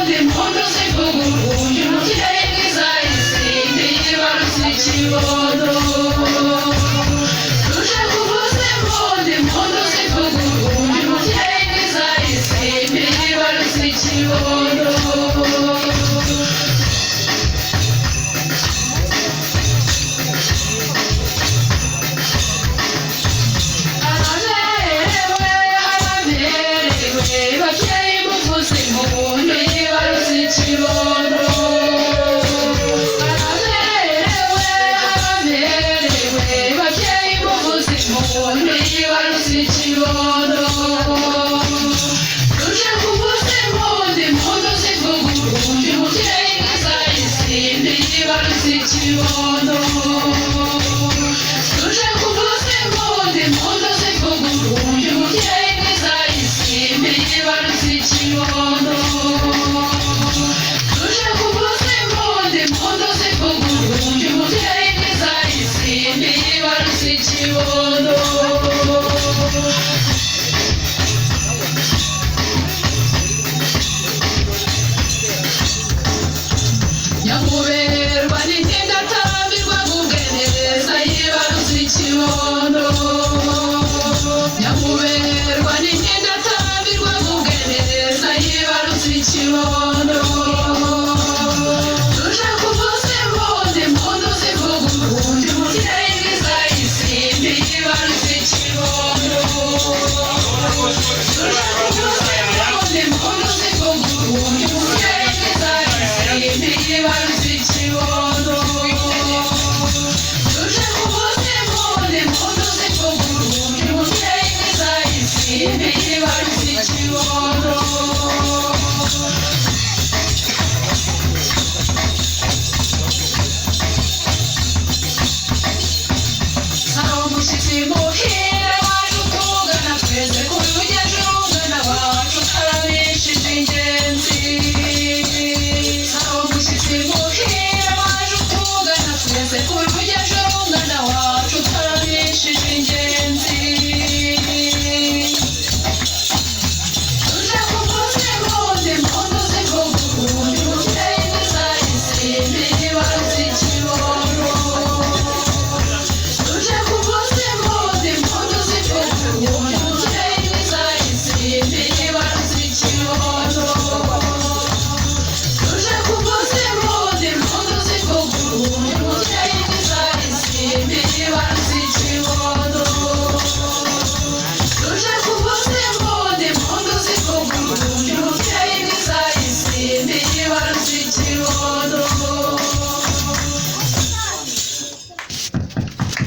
Impundu, impundu zivuga urwunge, umubyeyi mwiza Isimbi yibarutse ikibondo. Tuje kuvuza impundu, impundu zivuga urwunge, umubyeyi mwiza Isimbi yibarutse ikibondo. Araberewe, araberewe, babyeyi muvuze impundu yibarutse ikibondo. Araberewe, araberewe, babyeyi muvuze impundu yibarutse ikibondo. Tuje kuvuza impundu, impundu zivuga urwunge, umubyeyi mwiza Isimbi yibarutse ikibondo.